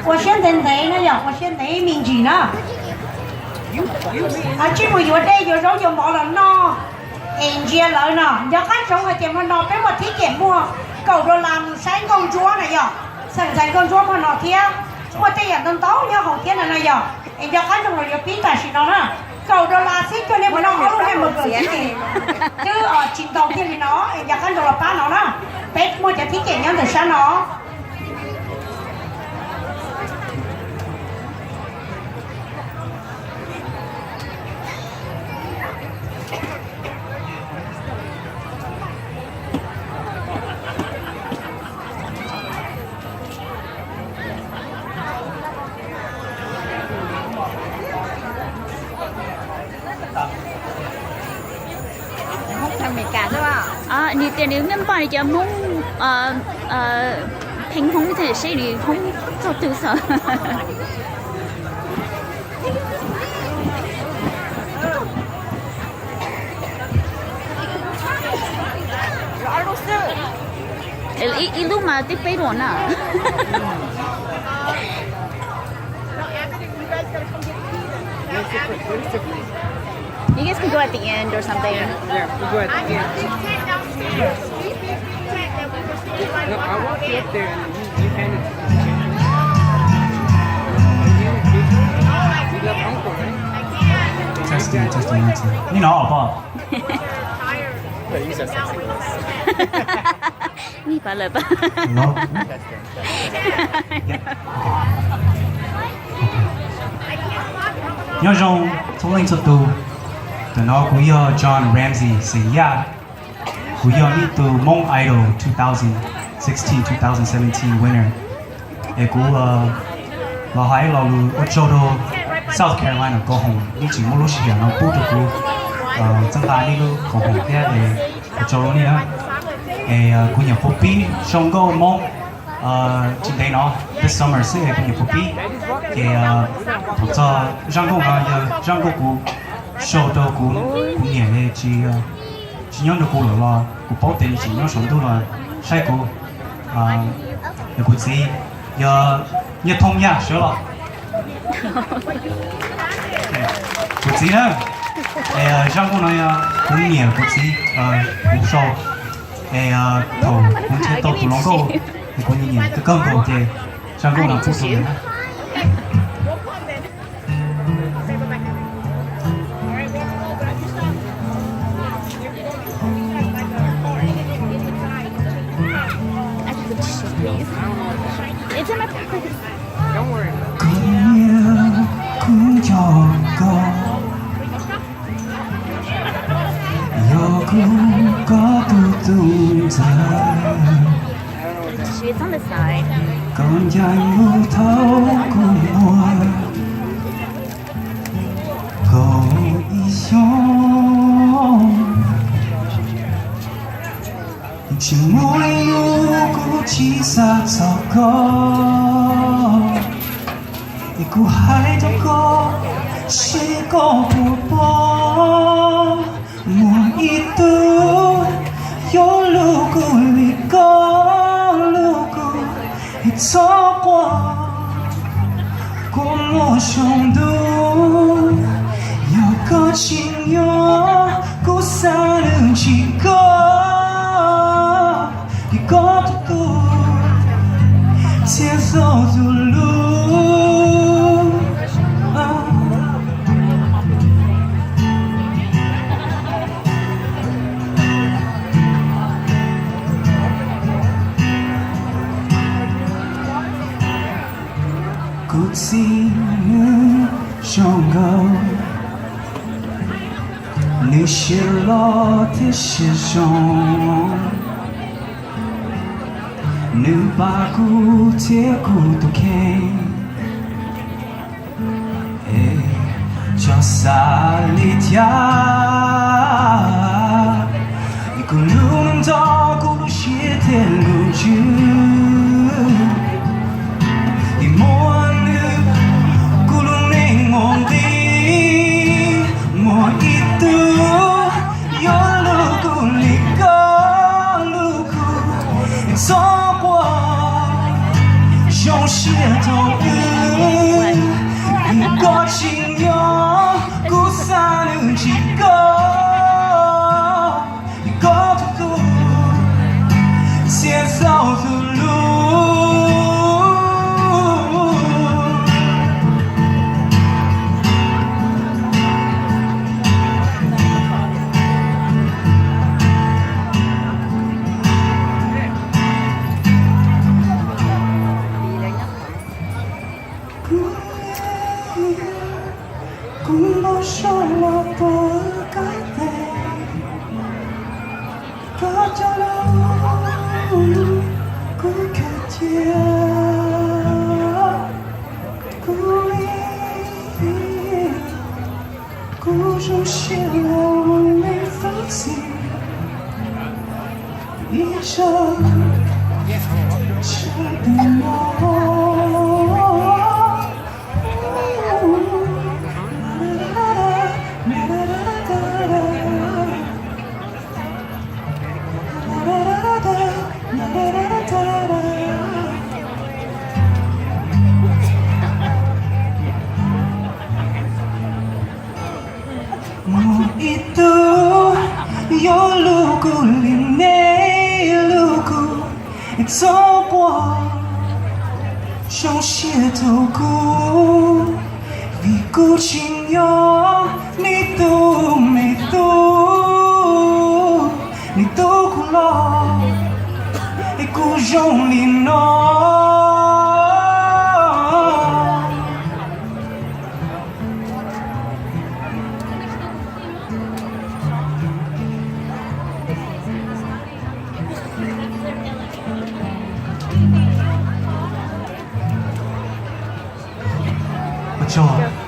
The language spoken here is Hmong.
Ua siab ntev ntev na yog, ua siab ntev me ntsis na. Tsij mus yuav dej yuav zaub yuav mov los noj es ntsia lawv no. Nco qab ntsoov hais tias hmo no peb muaj thib cem muag kaum dollar mus saib nkauj ntsuab na yog, xeem ntxhais nkauj ntsuab hmo no thiab. Muaj tej yam ntau ntau nyob hauv thiab no na yog, es nco qab ntsoov los yuav pib tam sim no na. Kaum dollar xwb cuag nej mus noj ob lub hamburger xwb ces twb tsis ntau thiaj li no, es nco qab ntsoov los pab no na. Peb muaj cov thib cem nyob ntawm sab no. Nws tias nws nej npaj nws cov Hmoob, pheej Hmoob thiab seb nws Hmoob txog twg xwb. Ib lub mas twb peb dollar na. You guys can go at the end or something. Yeah, we'll go at the end. No, I want you up there and you, you handle it. You, you, you love uncle, right? Testing, testing, testing. You know, I'll pop. Nib pab lawm pab. Nyob zoo txhua leej txhua tus. Ntawm no kuv yog John Ramsey xeem Yaj. Kuv yog ib tug Hmoob Idol two thousand sixteen, two thousand seventeen winner. Es kuv los hais lo lus ua tsaug rau South Carolina Koom Haum, nej tseem muab lub sij hawm no pub rau kuv txhawb nqa nej lub koom haum thiab es ua tsaug rau nej na. Es kuv nyuam qhuav pib show nkauj Hmoob tsis ntev no, this summer xwb es kuv nyuam qhuav pib. Ces thaum txog zaj nkauj no yog zaj nkauj kuv show rau kuv, kuv niam tsis, tsis nyob nrog kuv lawm los kuv paub tias nws tseem nyob saum ntuj los saib kuv. Yog kuv txiv, yog Nyiaj Thoob Yaj sawv los. Kuv txiv na, es zaj nkauj no yog kuv niam kuv txiv kuv show, es thaum kuv nrhiav tau tus hluas nkauj es kuv nyiam nyiam kawg nkaus ces zaj nkauj no pub rau nws na. Koj niam kuv nco koj, yog kuv koj tus tub ntxawg. Koj ncaim kuv thaum kuv muaj kaum ib xyoos. Tsis muaj ib hnub kuv tsis xav txog koj. Es kuv hais rau koj seb koj puas pom, muaj ib tug yuav hlub kuv li koj hlub kuv. Es txhob quaj, kua muag saum ntuj, yog koj tsis nyob kuv xav nws tsis koj. Es koj tus kub txhia xaus tus lub. Kuv txiv nws zoo nkauj, nws siab loj thiab siab zoo, nws pab kuv thiab kuv tus kheej. Es tso xav li cas, es kuv lub neej nrog kuv lub siab thiab lub ntsws. Es muaj nws kuv lub neej mus nti, muaj ib tug yuav hlub kuv li koj hlub kuv. Es txhob quaj, zoo siab Thaum twg nws koj tsis nyob, kuv xav nws tsis koj, nws koj tus hlub, xiam xaus tus hlub. Kuv, kuv npau suav los puag koj tes, koj cov lus kuv khaws cia, kuv li, kuv zoo siab los ua neej fab xis ib zaug, sawv ntawm no. Muaj ib tug yuav luag kuv li nej luag kuv, txhob quaj, zoo siab rau kuv, vim kuv tsis nyob, neb tus me tub, neb tub kuv los, es kuv zoo li no. Ua tsaug.